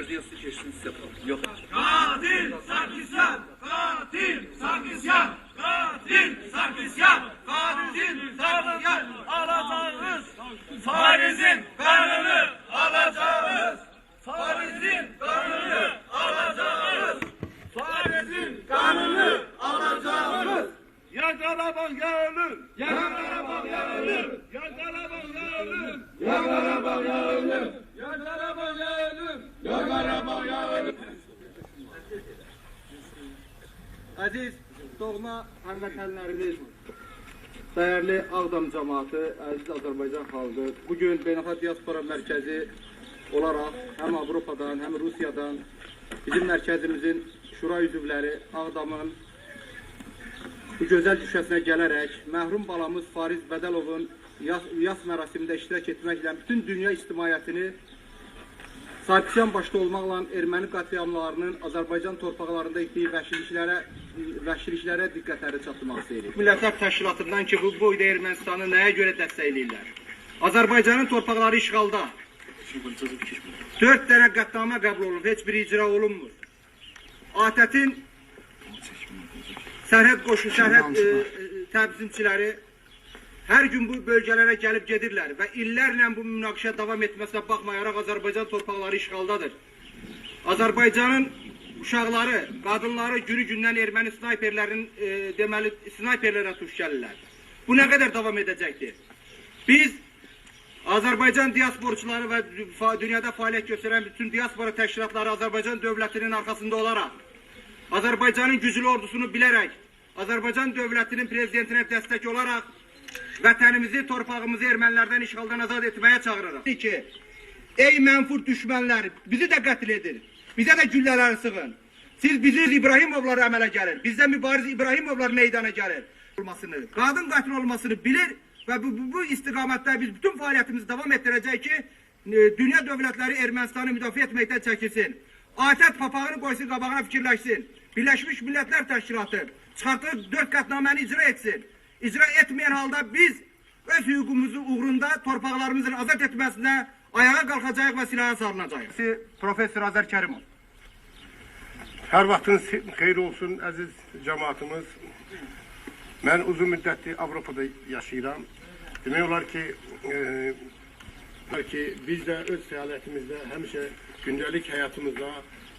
əziyyətsiz keçsin sizə. Yox. Katil Sarkisyan! Katil Sarkisyan! Katil Sarkisyan! Katil Sarkisyan! Alacağız! Farizin kanını alacağız! Farizin kanını alacağız! Farizin kanını alacağız! Ya Karabağ ya ölüm! Ya Karabağ ya ölüm! Ya Karabağ ya ölüm! Ya Karabağ ya ölüm! Ya Karabağ ya ölüm! Ya Karabağ ya ölüm! Əziz doğma həmvətənlərimiz, dəyərli Ağdam cəmaatı, əziz Azərbaycan xalqı, bugün Beynəlxalq Diaspora Mərkəzi olaraq həm Avropadan, həm Rusiyadan bizim mərkəzimizin şura üzvləri Ağdamın bu gözəl düşəsinə gələrək məhrum balamız Fariz Bədəlovun yas mərasimində iştirak etməklə bütün dünya ictimaiyyətini Sarkisyan başda olmaqla erməni qatliamlarının Azərbaycan torpaqlarında etdiyi vəhşiliklərə diqqətləri çatdırmaq istəyirik. Millətlər Təşkilatından ki, bu boyda Ermənistanı nəyə görə dəstəkləyirlər? Azərbaycanın torpaqları işğalda. 4 dənə qətnamə qəbul olunub, heç biri icra olunmur. ATƏT-in sərhəd qoşu, sərhəd təbzimçiləri hər gün bu bölgələrə gəlib gedirlər və illərlə bu münaqişə davam etməsinə baxmayaraq Azərbaycan torpaqları işğaldadır. Azərbaycanın uşaqları, qadınları günü-gündən erməni snayperlərinin, deməli, snayperlərə tuş gəlirlər. Bu nə qədər davam edəcəkdir? Biz Azərbaycan diasporçuları və dünyada fəaliyyət göstərən bütün diaspora təşkilatları Azərbaycan dövlətinin arxasında olaraq, Azərbaycanın güclü ordusunu bilərək, Azərbaycan dövlətinin prezidentinə dəstək olaraq vətənimizi, torpağımızı ermənilərdən işğaldan azad etməyə çağırırıq. Ki, ey mənfur düşmənlər, bizi də qətl edin, bizə də güllələri sığın. Siz bizi İbrahimovlar əmələ gəlir, bizdə mübariz İbrahimovlar meydana gəlir. Olmasını, qadın qətl olmasını bilir və bu istiqamətdə biz bütün fəaliyyətimizi davam etdirəcəyik ki, dünya dövlətləri Ermənistanı müdafiə etməkdən çəkilsin. ATƏT papağını qoysun, qabağına fikirləşsin. Birləşmiş Millətlər Təşkilatı çıxartdığı 4 qətnaməni icra etsin. İcra etməyən halda biz öz hüququmuzu uğrunda torpaqlarımızın azad etməsinə ayağa qalxacağıq və silaha sarılacağıq. Professor Azər Kərimov. Hər vaxtınız xeyir olsun, əziz cəmaatımız. Mən uzun müddətdir Avropada yaşayıram. Demək olar ki, biz də öz fəaliyyətimizdə həmişə gündəlik həyatımızda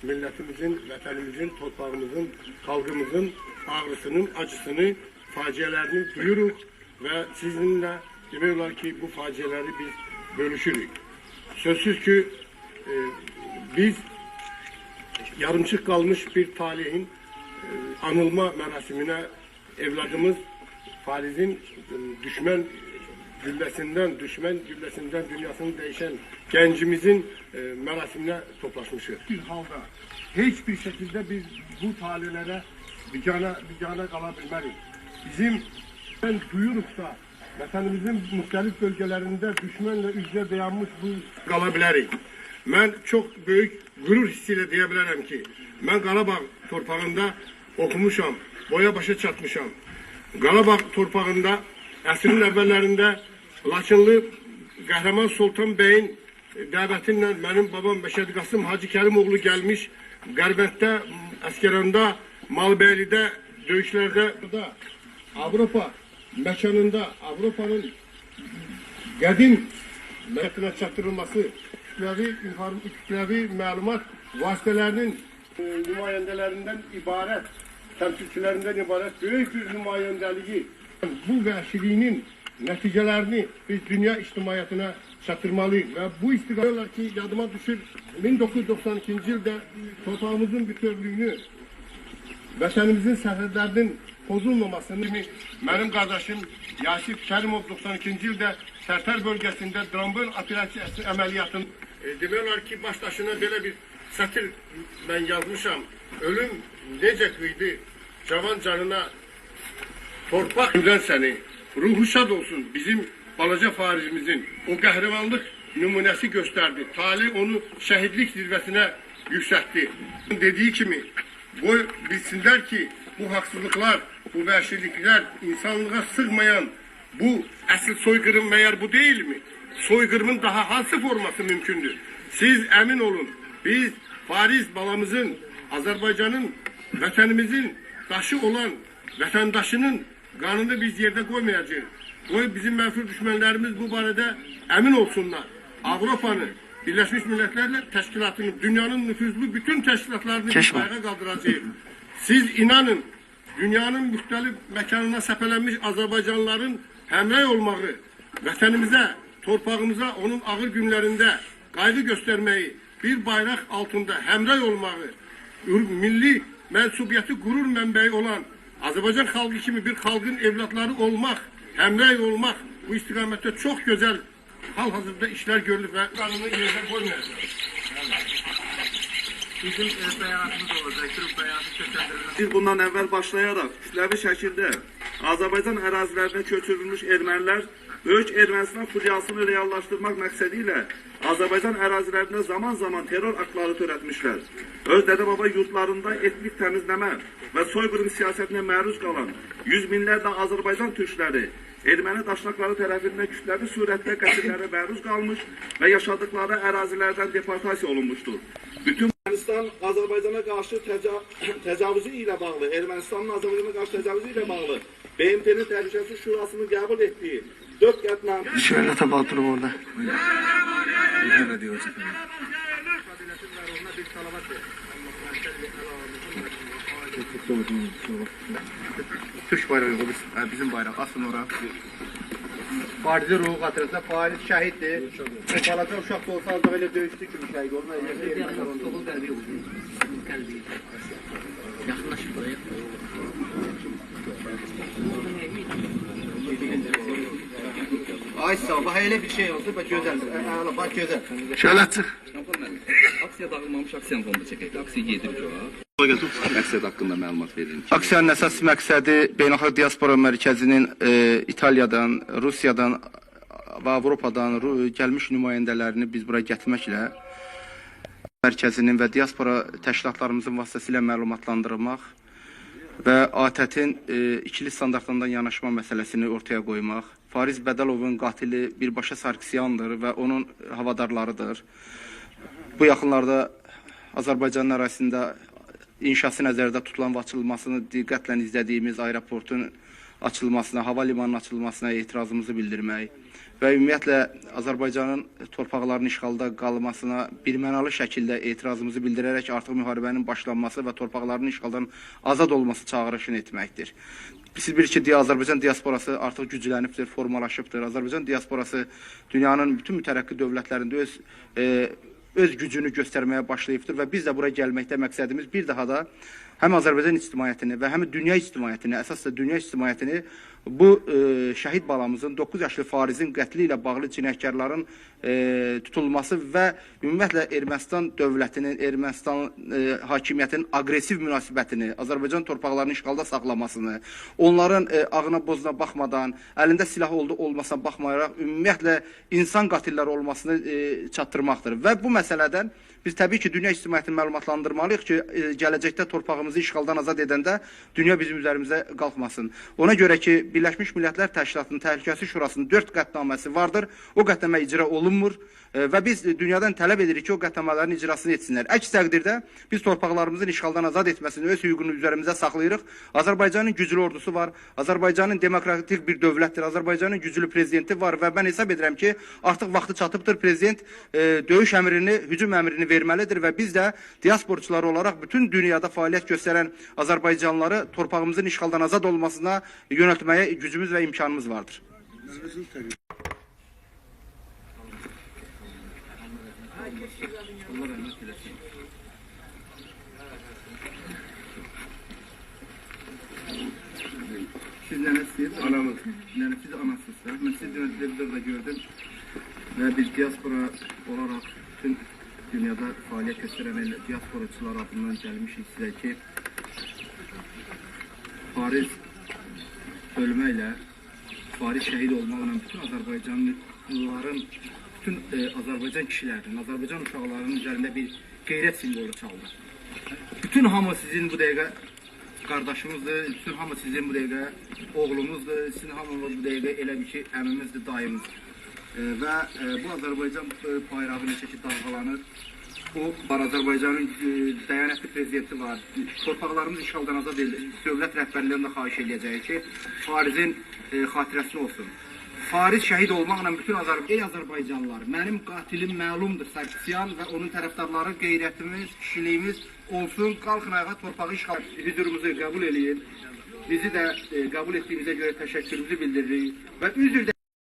millətimizin, vətənimizin, torpağımızın, xalqımızın ağrısının, acısını, faciələrini duyuruq və sizinlə demək olar ki, bu faciələri biz bölüşürük. Sözsüz ki, biz yarımçıq qalmış bir talihin anılma mərasiminə evladımız Farizin düşmən gülləsindən dünyasını dəyişən gəncimizin mərasiminə toplaşmışıq. Bir halda heç bir şəkildə biz bu talilərə biganə qala bilmərik. Bizim duyuruqsa vətənimizin müxtəlif bölgələrində düşmənlə üz-üzə dayanmış bu qala bilərik. Mən çox böyük qürur hissi ilə deyə bilərəm ki, mən Qarabağ torpağında oxumuşam, boya başa çatmışam. Qarabağ torpağında əsrin əvvəllərində Laçınlı Qəhrəman Sultan bəyin dəvəti ilə mənim babam Məşədi Qasım Hacı Kərimoğlu gəlmiş, Qərbənddə, Əsgəranda, Malbəylidə, döyüşlərdə Avropa məkanında Avropanın qədim mətnə çatdırılması, kütləvi məlumat vasitələrinin nümayəndələrindən ibarət, təmsilçilərindən ibarət böyük bir nümayəndəliyi, bu vəhşiliyinin nəticələrini biz dünya ictimaiyyətinə çatdırmalıyıq və bu istiqamətlər ki, yadıma düşür, 1992-ci ildə torpağımızın bütövlüyünü, vətənimizin sərhədlərinin pozulmamasını mənim qardaşım Yasif Kərimov 92-ci ildə Tərtər bölgəsində Drambön operasiyası əməliyyatını demək olar ki, baş daşına belə bir sətir mən yazmışam. Ölüm necə qıydı cavan canına torpaq gündən səni, ruhu şad olsun bizim balaca Farizimizin o qəhrəmanlıq nümunəsi göstərdi. Talih onu şəhidlik zirvəsinə yüksəltdi. Dediyi kimi, qoy bilsinlər ki, bu haqsızlıqlar, bu vəhşiliklər, insanlığa sığmayan bu əsl soyqırım məyər bu deyilmi? Soyqırımın daha hansı forması mümkündür? Siz əmin olun, Biz Fariz balamızın, Azərbaycanın, vətənimizin daşı olan vətəndaşının qanını biz yerdə qoymayacağıq. Qoy bizim mənfur düşmənlərimiz bu barədə əmin olsunlar. Avropanı, Birləşmiş Millətlər Təşkilatını, dünyanın nüfuzlu bütün təşkilatlarını biz ayağa qaldıracağıq. Siz inanın, dünyanın müxtəlif məkanına səpələnmiş Azərbaycanlıların həmrəy olmağı, vətənimizə, torpağımıza onun ağır günlərində qayğı göstərməyi, bir bayraq altında həmrəy olmağı, milli mənsubiyyəti qürur mənbəyi olan Azərbaycan xalqı kimi bir xalqın evlatları olmaq, həmrəy olmaq bu istiqamətdə çox gözəl hal-hazırda işlər görülür və qanunu yerdə qoymayacaq. Bizim bəyanatımız olacaqdır, o bəyanatı səsləndirilməsi. Biz bundan əvvəl başlayaraq kütləvi şəkildə Azərbaycan ərazilərinə köçürülmüş ermənilər Böyük Ermənistan furyasını reallaşdırmaq məqsədi ilə Azərbaycan ərazilərində zaman-zaman terror aktları törətmişlər. Öz dədə-baba yurtlarında etnik təmizləmə və soyqırım siyasətinə məruz qalan yüz minlərlə Azərbaycan türkləri erməni daşnaqları tərəfindən kütləvi surətdə qətllərə məruz qalmış və yaşadıkları ərazilərdən deportasiya olunmuşdur. Bütün Ermənistan Azərbaycana qarşı təcavüzü ilə bağlı, Ermənistanın Azərbaycana qarşı təcavüzü ilə bağlı BMT-nin Təhlükəsizlik Şurasının qəbul etdiyi 4 qətnamə. Şöyle tabağı durum orada. Türk bayrağı yox, bizim bayraq. Asın ora. Farizin ruhu xatırasına, Fariz şəhiddir. O balaca uşaq da olsa ancaq elə döyüşdü kimi şəhid olmaz. Yaxınlaşıb buraya. Ay sağ ol, bax elə bir şey oldu, bax gözəl, əla, bax gözəl. Şöyle çıx. Aksiya dağılmamış, aksiyanın fonunda çəkək. Aksiya gedir ki, Məqsəd haqqında məlumat verin. Aksiyanın əsas məqsədi Beynəlxalq Diaspora Mərkəzinin İtaliyadan, Rusiyadan və Avropadan gəlmiş nümayəndələrini biz bura gətirməklə mərkəzinin və diaspora təşkilatlarımızın vasitəsilə məlumatlandırmaq və ATƏT-in ikili standartlardan yanaşma məsələsini ortaya qoymaq. Fariz Bədəlovun qatili birbaşa Sarkisyandır və onun havadarlarıdır. Bu yaxınlarda Azərbaycanın ərazisində inşası nəzərdə tutulan və açılmasını diqqətlə izlədiyimiz aeroportun açılmasına, hava limanının açılmasına etirazımızı bildirmək və ümumiyyətlə Azərbaycanın torpaqlarının işğalda qalmasına birmənalı şəkildə etirazımızı bildirərək artıq müharibənin başlanması və torpaqlarının işğaldan azad olması çağırışını etməkdir. Siz bilir ki, Azərbaycan diasporası artıq güclənibdir, formalaşıbdır. Azərbaycan diasporası dünyanın bütün mütərəqqi dövlətlərində öz gücünü göstərməyə başlayıbdır və biz də bura gəlməkdə məqsədimiz bir daha da həm Azərbaycan ictimaiyyətini və həm dünya ictimaiyyətini, əsas da dünya ictimaiyyətini bu şəhid balamızın 9 yaşlı Farizin qətli ilə bağlı cinayətkarların tutulması və ümumiyyətlə Ermənistan dövlətinin, Ermənistan hakimiyyətinin aqressiv münasibətini, Azərbaycan torpaqlarını işğalda saxlamasını, onların ağına bozuna baxmadan, əlində silah olmasına baxmayaraq ümumiyyətlə insan qatilləri olmasını çatdırmaqdır. Və bu məsələdən biz təbii ki, dünya ictimaiyyətini məlumatlandırmalıyıq ki, gələcəkdə torpağımızı işğaldan azad edəndə dünya bizim üzərimizə qalxmasın. Ona görə ki, Birləşmiş Millətlər Təşkilatının Təhlükəsizlik Şurasının 4 qətnaməsi vardır. O qətnamə icra olunmur və biz dünyadan tələb edirik ki, o qətnamələrin icrasını etsinlər. Əks təqdirdə biz torpaqlarımızın işğaldan azad etməsini öz hüququnu üzərimizə saxlayırıq. Azərbaycanın güclü ordusu var, Azərbaycanın demokratik bir dövlətdir, Azərbaycanın güclü prezidenti var və mən hesab edirəm ki, artıq vaxtı çatıbdır. Prezident döyüş əmrini, hücum əmrini verməlidir və biz də diasporçular olaraq bütün dünyada fəaliyyət göstərən Azərbaycanlıları torpağımızın işğaldan azad olmasına yönəltməyə gücümüz və imkanımız vardır. Siz nənəsiz, anamız, nənəsiz anasızsınız. Mən sizi televizorda gördüm və biz diaspora olaraq bütün dünyada fəaliyyət göstərən diasporaçılar adından gəlmişik sizə ki, Fariz ölməklə, Fariz şəhid olmaqla bütün Azərbaycanlıların, bütün Azərbaycan kişilərinin, Azərbaycan uşaqlarının üzərində bir qeyrət simvolu çaldı. Bütün hamı sizin bu dəqiqə qardaşımızdır, bütün hamı sizin bu dəqiqə oğlumuzdur, sizin hamımız bu dəqiqə elə bir ki, əmimizdir, dayımızdır. Və bu Azərbaycan bayrağı necə ki dalğalanır, O var, Azərbaycanın dəyənəkli prezidenti var. Torpaqlarımız işğaldan azad edilir. Dövlət rəhbərliyindən də xahiş eləyəcəyik ki, Farizin xatirəsi olsun. Fariz şəhid olmaqla bütün Ey Azərbaycanlılar, mənim qatilim məlumdur Sarkisyan və onun tərəfdarları, qeyrətimiz, kişiliyimiz olsun. Qalxın ayağa, torpağı işğal hüzurumuzu qəbul eləyin. Bizi də qəbul etdiyimizə görə təşəkkürümüzü bildiririk və üzr